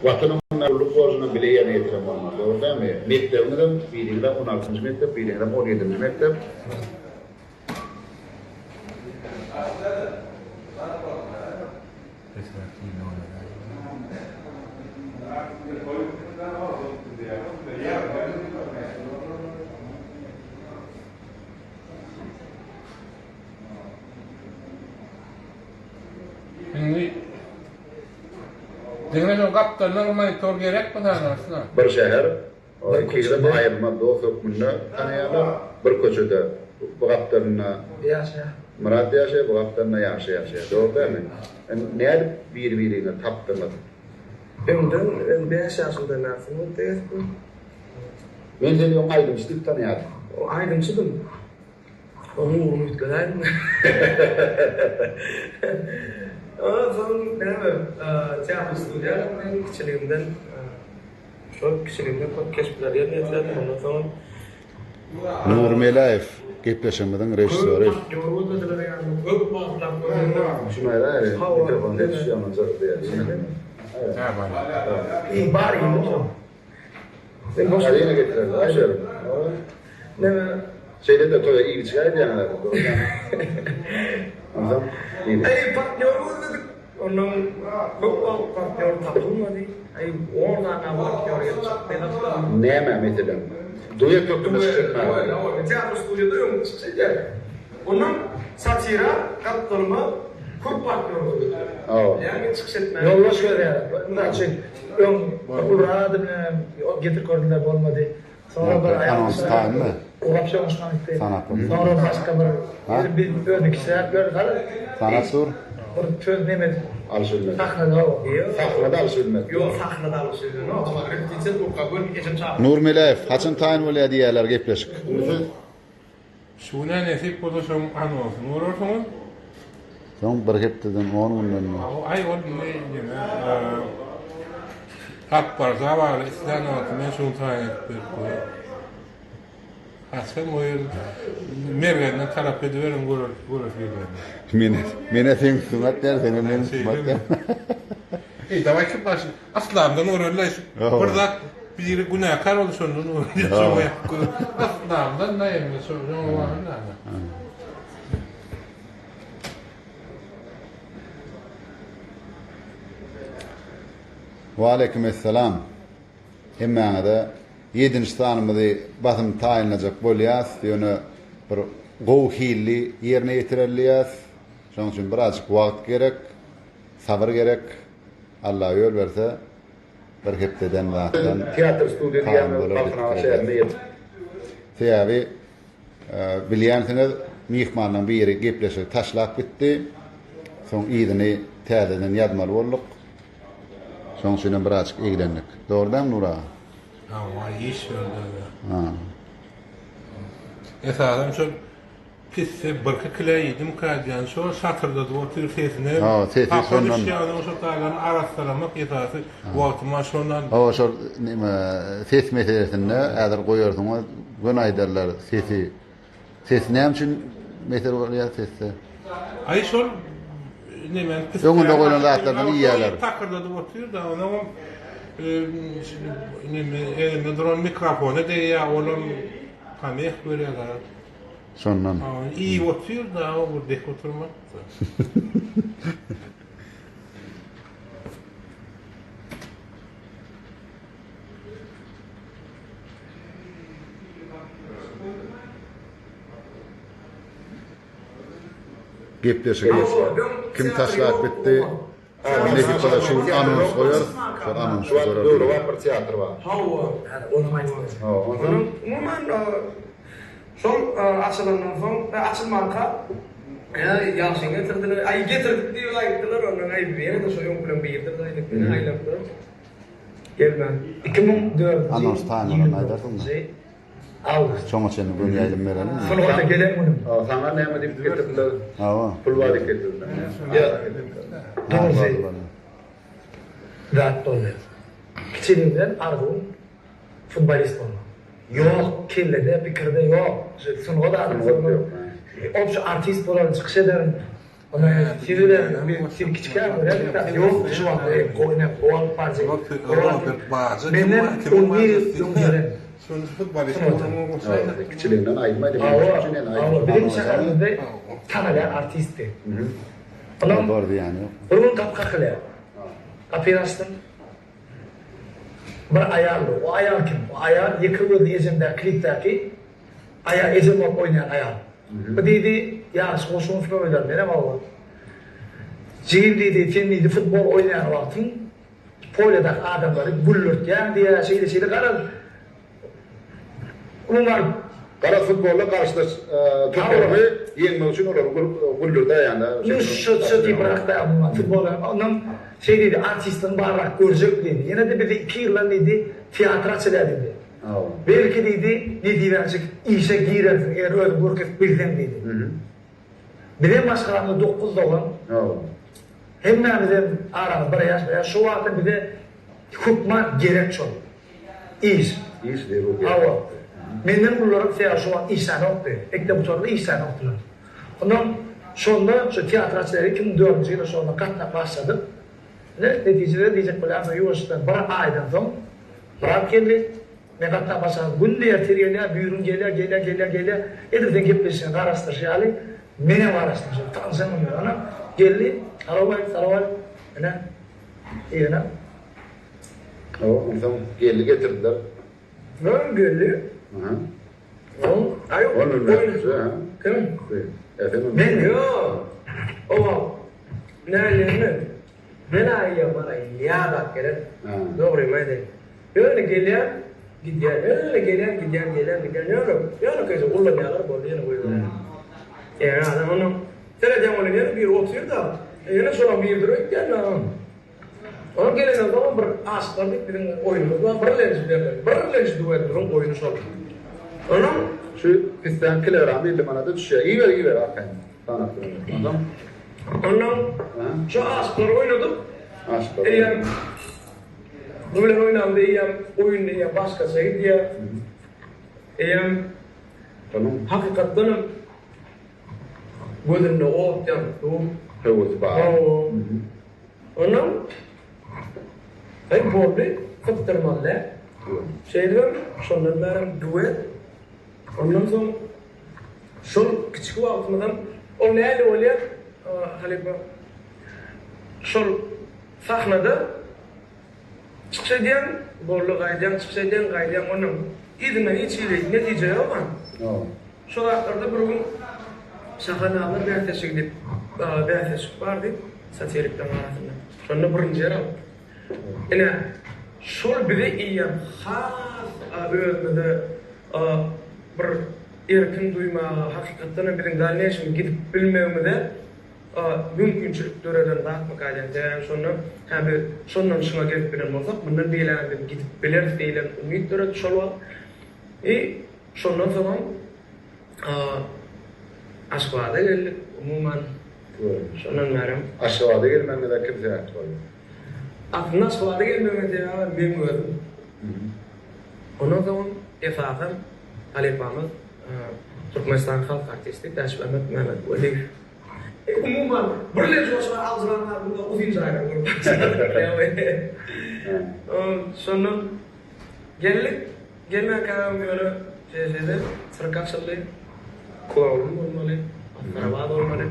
Watanyň öňündäki gulluk borjunam bile ýerine ýetiren bolmaly, dogry dälmi? Mekdebiňizem, biriňizem on altynjy mekdep, biriňizem on ýedinji mekdep. Indi diňe şo gapdalynda bir monitor gerekmi saňa Arslan? Bir şäher, ikisem aýrylmaz dost hökmünde tanaýarlar. Bir köçede bu gapdalynda Myrat ýaşaýar, bu gapdalynda Ýagşy ýaşaýar. Dogry dälmi? Indi nädip bir-biriňizi tapdyňyz? Öňden, öň bäş ýaşymda men sungatda gezipdim. Men seni öň aýdymçy diýip tanaýardym. Aýdymçydym. Onuň ugruny üýtgedäýdim. Ondan soň näme, teatr studiýa gatnaýdym kiçiligimden. Şol kiçiligimden köp keşpleri ýerine ýetirerdim. Ondan soňam Nury Meläýew, gepleşigimiziň režissýory. Köp aktýor gözlediler ýaly, köp wagtlap gözlediler. Şuny aýdaý, mikrofon ses düşýär, ondan jyrkyldaýar. Bar ýyly şol. Sen boş Ýene getirerler, aýşerim. Näme? Şeýle-de toýa iýip-içip aýdýaňyz häzir, dogry Onsoň diýdi. Eý, partnýor gözledik. Ondan köp wagt partnýor tapylmady. Eý, on sany partnýor gelip çykdy hatda. Näme meselem? Duet hökmünde çykyş etmäge. Hawa, teatr studiýada öň çykyş edýärdik. Ondan satira gapdalyma köp partnýor gözlediler. Hawa. Ýagny çykyş etmäge. Ýoldaş gözleýärler. Mysal üçin, Öň bir ady bilen getirip gördüler bolmady. Soňra bir Anons taýynmy? Wapşe oňuşman gitdi. Sanap dur. Soňra başga bir biz özüni kiçiräk gördi garaz. Sanap dur. Bir söz neme Alyşabilmedi. Sahnada o. Sahnada alyşabilmedi. Ýok sahnada alyşabilenok. Repetisiýa durka gör ejem çagyrdy. Nur Meläýew, haçan taýyn bolýar diýýärler gepleşik. Şu gün-ä nesip bolsa şoň anonsyny görersiňiz. Soň bir hepdeden, on gündenmi? Aý ol indi ýene alyp barja bagly islän wagty men şuny taýyn edip berip bolar. Haçan o ýer mergenden talap ediberiň görer göresi gelýär. Men menä seň üstüňe atýar, seňem meniň üstüme atýar. Eý daway kim başy Yslamdan göreliň şu bir zat biri günäkär bolsa şondan göreliň. Yslamdan näme şo şoňa baryn näme. Waleýkim essalam. Hemmäňize ýedinji sanymyzy basym taýynlajak bolýas, ýöne bir gowy hilli ýerine ýetireli diýýäs. Şonuň üçin birazjyk wagt gerek, sabyr gerek. Alla ýol berse bir hepdeden zatdan Teatr studiýa taýyn diýýäňiz bolar diýip Balkanabat pikir şäherinde edýäs. Sebäbi bilýänsiňiz myhmanlaň biri gepleşigi taşlap gitdi. Soň yzyny täzeden ýazmaly bolduk. Şoň üçinem birazjyk eglendik. Dogry dälmi Nur aga? Hawa iş berdi. Ha. Esasan şol Pisse birki kile iýdimkä diýýän şo şatyrdadyp otyr sesine Hawa sesi hapa şondan. düşýär onuň şo taýlaryny arassalamak esasy wagtym bar şondan. Hawa şol neme ses meselesinde häzir goýarsyňyz göni aýdarlar sesi ses näme üçin mesele bolýar sesde. Aý şol nemeni pisse Öňünde goýlan zatlardan iýýärler. Takyrdadyp otyr da onuňam neme elinde duran mikrofona degýär olam pomeh berýär zat. Şondan. Iýip otyr da o bir dek oturmaz. Gepleşigi kim taşlap gitdi? Nesip bolsa şu gün anons goýarys. Şol anonsy görersiňiz. Döwrebap bir teatr bar. Hawa. Onam aýtmaly. Hawa, onsoň. Umuman şol açylandan soň, açylmanka ýagşyny getirdiler. Aý getirdik diýip aýtdylar, ondan aý ýene-de şo öňküleň biridir aýdyp, ýene aýlapdylar. Gelmän. 2004-nji Anons taýyn bolanda aýdarsyňmy? Awgust. Şoňa çenli göni ýaýlym bereliňmi? Sungata gelen günüm. Saňa näme diýip getirdiler? Hawa. Pul bar diýip getirdiler. Dogrusy zat boldy. Kiçiligimden arzuwym futbolist bolmak. Ýok, kellede, pikirde ýok. Sungat adamsy. Obşi artist bolaryn, çykyş ederin. Onda siz bilen men siz kiçikäm görerdik-dä. Ýok, şu wagt eý, gowy ine, gowy alyp barjy. Robert Baja Menden 11 ýyl öň gelen. Şony futbolist Kiçiliginden aýdym aýdyp Hawa, hawa, biziň şäherimizde tanalýan artistdi. Onam Bor diýýän ýok. bir gün gapy kakylýar. Gapyny açdym. Bir aýaldy. O aýal kim? O aýal ýeke gözli ejemdäki klipdäki aýal, ejem bolup oýnaýan aýal. Bu diýdi, ýaşy goşuň üstüne oýnar, menem hawa. Jigim diýdi, sen diýdi futbol oýnaýan wagtyň polýadaky adamlary güldürtýäň diýýär, şeýle-şeýle garaz. Umuman. Garaz futbolda garşydaş topary ýeňmek üçin olary güldürdäýýän-dä. Nu şu şu tiprakda umuman futbol ondan şeý diýdi, artistligiň barrak görjek diýdi. Ýene-de bizi iki ýyldan diýdi, teatr açylýar diýdi. Belki diýdi, nesibäňçik işe girersiň, eger özüňi görkezip bilseň diýdi. Bizem maşgalamyzda dokuz dogan. Hemmämizem aramyz bir ýaş, bir ýaş. Şo wagtam bize hökman gerek şol iş. Iş zerur gerek. Hawa. Menden ulularam sebäbi şo wagt işlänokdy. Mekdep gutardy, işlänokdylar. Ondan şonda şu teatr açylar 2004-nji ýylda şonda gatnap başladyk. Ine, netijede diýjek bolýanym, ýuwaşjadan bir aýdan soň Myrat geldi. Men gatnap başladym. Günde ertir gelýär, büýrün gelýär, gelýär, gelýär, gelýär. Edil seň gepleşigiňi garaşdyryşy ýaly, menem garaşdym. Şol tanşan günler. Ana, geldi. Salowmaleýkim, salowmaleýkim. Ine, yzyna. Hawa, onsoň geldi getirdiler. Soň geldi. Aha. Soň, aý, oýun. Kim? Men. Ýok. O wagt nälerini? Men aýýa maňa ýazak gerek. Dogrymy aýdaýyn. Ýöne gelýän, gidýän, ýöne gelýän, gidýän, gelýän, gidýän, ýöne, ýönekeýje ullanýarlar boldy ýene goýberýär. Eger adam onuň seredýän welin ýene biri otyr-da, ýene şolaň biridir öýtýän-dä onuň. Onuň gelenden soňam bir aşyklar diýip biziň oýnumyz bar, birlenji berlen, birlenji duetimiziň oýny şol. Onuň. Şu pisdäň kilogramy 50 manada düşýär. Iber, iber arkaýyn. Sanap durun. Onsoň. Ondan şu aşyklary oýnadyk. Aşyklar. Eýýäm bu bilen oýnamda eýýäm oýun eýýäm başgaça gidýär. Eýýäm Onuň hakykatdan hem gözünde ot ýanyp dur. Höwesi bar. Hawa. Ondan Eý boldy, sypdyrmaly däl. Şeýdibem şondan bärem duet. Ondan soň Şol kiçiki wagtymyzam ol nähili bolýar halypa şol sahnada çykyş edýäň boldy gaýdýaň çykyş edýäň gaýdýaň ondan yzyndan hiç hili netije ýoga. Şo zatlarda bir gün Şahanazar bäsleşigi diýip bäsleşik bardy satirikleriň arasynda. Şonda birinji ýer aldyk. Ine şol bizi eýýäm has özümize bir erkin duýmaga, hakykatdan hem biziň dalneýşem gidip bilmegimize mümkinçilik döreden zatmyka diýen. Sebäbi şonda, hä biz şondan şuňa gelip bilen bolsak, mundan beýlägem biz gidip bileris diýlen umyt döredi şol wagt. I şondan soňam Aşgabada geldik. Umuman şondan bärem. Aşgabada gelmegiňize kim sebäpçi boldy? Aslynda Aşgabada gelmegime sebäbem meň özüm. Ondan soňam esasam halypamyz Türkmenistanyň halk artisti Täçmämmet Mämmetweliýew. Umuman birlenji goşgy aljyran adamda uzyn jaýlar bolup Şondan geldik. Gelmänkäm ýöne JJ-de sirk açyldy. Kloun bolmaly, masgarabaz bolmaly.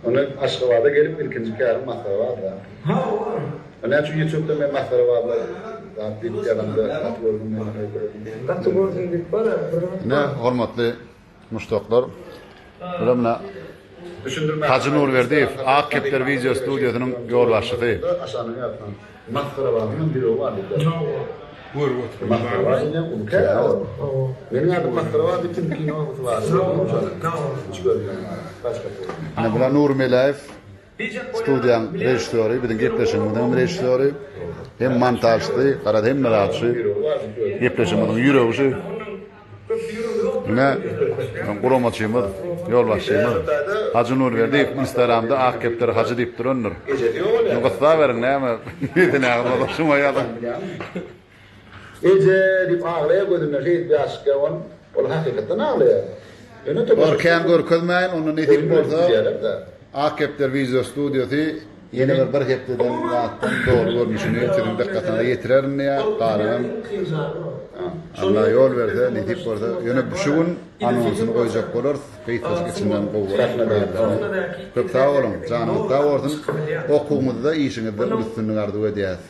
Onda Aşgabada gelip ilkinji käriň masgarabazda. Hawa. O näme üçin ýutubda men masgarabazlar zat diýip ýazamda gaty gördüm men öýkeledüm. Gaty gördüm diýip bar bir. Ine hormatly muşdaklar. Bular mine Düşündirmäge Hajy Nurberdiýew Ak kepder wideo studiýasynyň ýolbaşçysy. Aşanyň ýatdan masgarabazyň hem ýüregi bar diýip. Hawa. Görüp oturyn. Masgarabaz diýen uly kär. Hawa. Meniň adym masgarabaz diýip kim kino bar. Hiç görmedim. Başga. Ine bular Nury Meläýew Studiýaň režissýory, biziň gepleşigimiziň hem režissýory, hem montažçysy, garaz hemme zat şu. Gepleşigimiziň ýüregi şu. Ine, guramaçymyz, ýolbaşçymyz Hajy Nurberdiýew Instagramda Ak kepderi Hajy diýip durandyr. Indi gyssaberiň näme, meseläňiz bolsa şuňa ýazyň. Eje diýip aglaýar gözünden şeýdip ýaş çykýar onuň. Ol hakykatdan aglaýar. Ýöne Bar kän görkezmäýin, onda nesip bolsa. Ak kepder wideo studiýasy ýene bir bir hepdeden zatdan doly görnüşini siziň dykgatyňyza ýetirerin diýýär. Galanam Alla ýol berse, nesip bolsa, ýöne şu gün anonsyny goýjak bolarys. Gysgajyk içinden gowy bolar. Köp sag boluň, janyňyz sag bolsun. Okuwyňyzda, işiňizde uly üstünlik arzuw edýäris.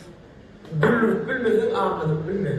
Güldürip bilmeseň agladyp bilme.